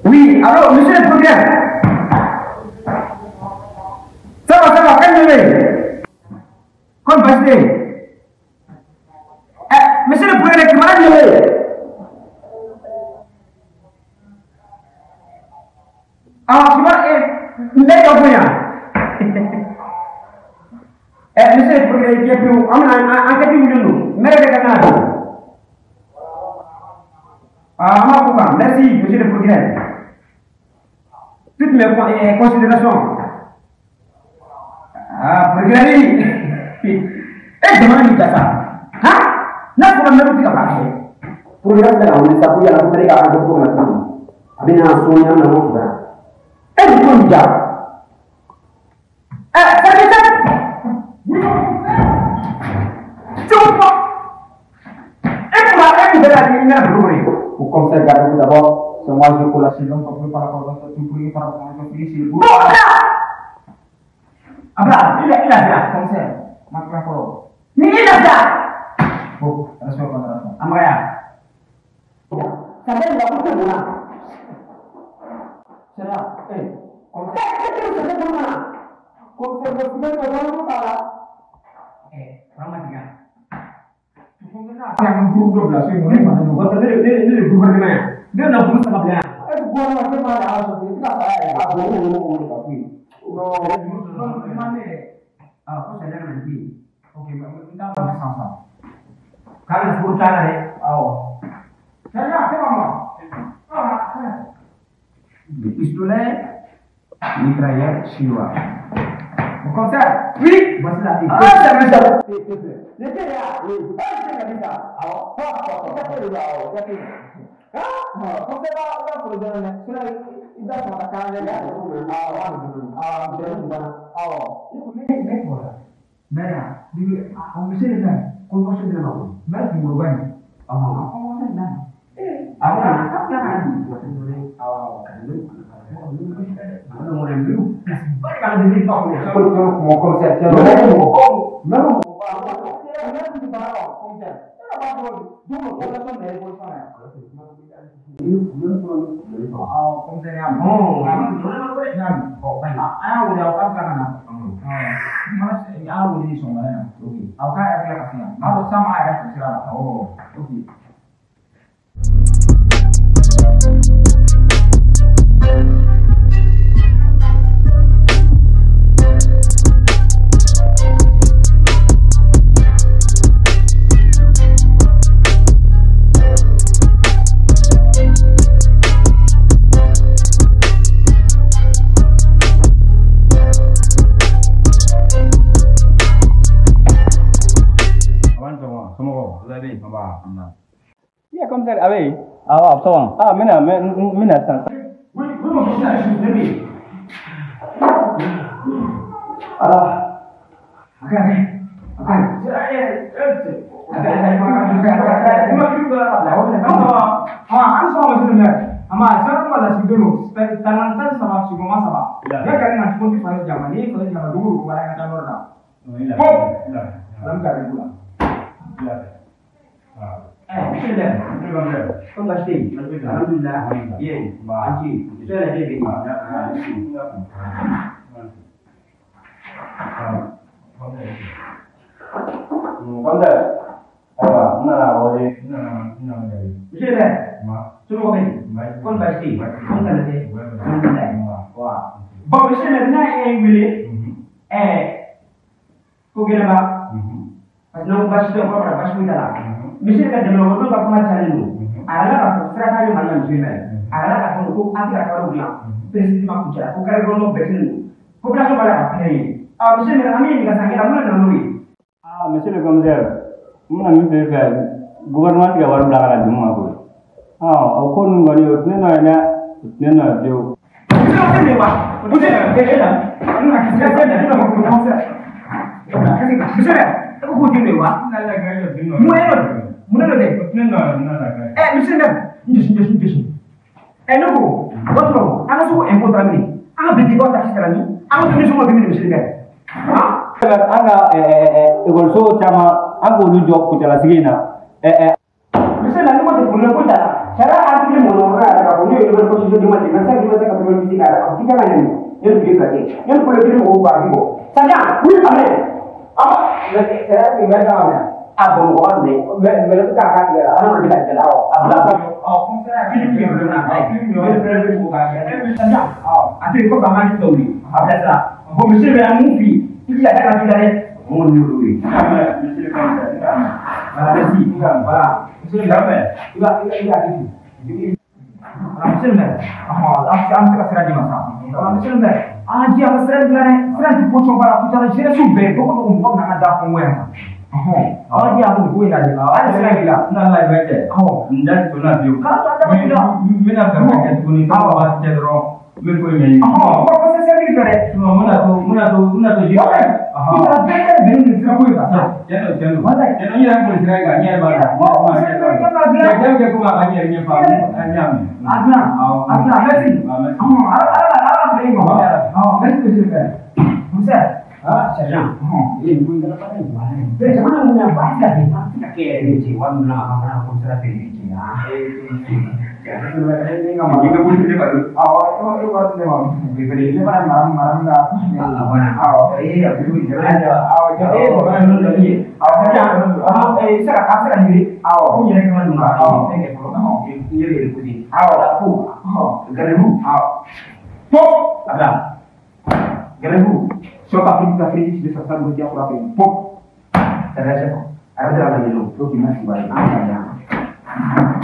Oui, alors, monsieur le procureur. Ça va, calmez-vous. Comme passé. Monsieur le procureur, qui m'a dit. Ah, tu m'as monsieur le procureur, qui est plus haut, enquête nous, mais ah, merci, monsieur le procureur. Toutes mes considérations. Ah, procureur, eh, demande ça. Hein? N'a pas même tout à fait. Procureur, on est ça pour y aller, on est à la abina sonya na mo ba. Eh, ko nja. Eh, ça fait ça. Au commissaire Gabou d'abord, c'est moi je colle donc on peut pas la convention tout pour par la convention c'est bon. Abla, il a bien, commissaire, ma claque. Ni il a bien. Bon, respect concentration. Amaya. Ça va la coupe de là. C'est là. Eh, commissaire, commissaire, commissaire, eh, vraiment bien. Un groupe de place, on est pas le gouvernement. Ne na pour ça bien. Eh, gouvernement pas la ah bon, non, ah, ko ça na bi. OK, mais on t'a pas ça. Quand il faut ça là. Ah. Ça là, c'est maman. Ah. Des pistolets mitrailleurs chinois. Mon commissaire. Oui, voici la vie. Ah, ça me ça. Oui. Commissaire, ah oui. Ah, ça va. Ah, maintenant, maintenant. Oui, oui, mon commissaire, je suis venu. Ah. Ok, ok. Monsieur ka jamana kɔnɔdenw ka kuma cayalen don. A yɛrɛ k'a fɔ sira t'ale Mali la monsieur le maire. A yɛrɛ k'a fɔ ko a tɛ ka kariw dilan. Précisément Kucala ko kari kɔnɔ bɛɛ kelen don. Population b'a la ka plaindre ye. Ah monsieur le maire an bɛ ɲininka sisan yala mun de nana n'o ye? Ah monsieur le commissaire, n bɛna min f'e fɛ, gouvernement tɛ ka wari bila ka na di mun ma koyi. Ah o ko ninnu kɔni o tɛ ne nɔ ye dɛ, o tɛ ne nɔ ye fiyewu. Monsieur le maire, e ko k'o den de ye wa? Mun de don dɛ? Ɛ monsieur le maire, n jɔsi n jɔsi n jɔsi. Ɛ ne ko, o tuma an ka se k'o impôt ta minɛ, an ka bitigibaw taxe sara min, an ka dumuni sɔngɔ bɛ minɛ monsieur le maire. An ka ekɔliso caman an k'olu jɔ Kucala sigi in na. Monsieur le maire, ne ko tɛ problème foyi t'a la. Sariya article 29 yɛrɛ k'a fɔ n'o ye nouvelle constitution du Mali 25 25 98 k'a yɛrɛ k'a fɔ k'i kan ka ɲangi yanni tile 2 cɛ. Yanni kolo kelen mɔgɔw b'a bi bɔ. Sergent, oui, a minɛ. A ma Sariya sigi bɛ kan ka minɛ. A bɔn mɔgɔ b'a minɛ. Mɛ bɛ taa k'a tigɛ la. Ala bɛ ka jala. A bila. Sergent, a to yen ko faama ni tɔw ye. A bilasira. Bon monsieur le maire, an mun f'i ye? I jija a da ka t'i la dɛ. Mun y'olu ye? Monsieur le commissaire, Voilà, merci. Voilà. Monsieur le maire, i b'a kɛ ten. Voilà, monsieur le maire, ɔhɔn, an bɛ se ka sira d'i ma sisan. Voilà, monsieur le maire, an ji an ka sira dilan dɛ. Sira in tɛ position ba la, Kucala jeunesse bɛɛ, dɔgɔ dɔgɔ mɔgɔ bɛna an ka da kɔngɔ yan. Ɔhɔn, aw ji an b'o ko in lajɛ. Hali sira in dilan. N'Ala ye bɛ kɛ. Ɔhɔn. N da tɛ na fiyewu. Kana to a da ka t'i la. N bɛna fɛɛrɛ kɛ tuguni, n'o waati cɛ dɔrɔn, n bɛ ko in ɲɛɲini. Ɔhɔn, mɔgɔ ko se sɛbɛnni fɛ dɛ. Sinon n bɛna to n bɛna to n bɛna to ji. Walayi, Kucala bɛɛ kɛ bɛn ni sira ko in kan. Tiɲɛ don, tiɲɛ don. Walayi. Tiɲɛ don, n yɛrɛ boli sira in kan, n yɛrɛ b'a dɔn. Bon, monsieur le maire, kan ka dilan. Cɛ kɛ komi a ka n yɛrɛ ɲɛfɔ, an y'a mɛn. A dilan. Awɔ. A dilan, merci. Ah, merci. Ɔhɔn, Ala Ala Ala bɛn i ma. Ɔhɔn, merci monsieur le maire. Commissaire. Ah, sergent. Ɔhɔn. Ee nin ko in kɛra baara ye. Bɛɛ jamana mun na ba ti ka kɛ, ba ti ka kɛ yɛrɛ de cɛ wari min na a fana commissaire fɛ yen cɛ. Ah. Ne ka mara. I ka wuli ne ka don. Awɔ, e wari di ne ma. Ne fana mara mara min ka. A banna. Awɔ. Ee a bɛ jamana in Awɔ, Ee, bɔn, ninnu dɔ ye. Awɔ, Sergent, ɔhɔn, ee, se ka a bɛ se ka nin wele. Awɔ. Ko n yɛrɛ kan ka don ka Awɔ. fɛn kɛ fɔlɔ. N yɛrɛ yɛrɛ ko ten. Awɔ. Ko Ɔhɔn. garibu. Awɔ. Pop. A bila. Garibu. Sɔ ka fili ka fili de sa sa diya kura fɛ. Pop. Sergent chef. A yɛrɛ tɛ ka ɲinɛ o. Ok, merci, bye. Ah,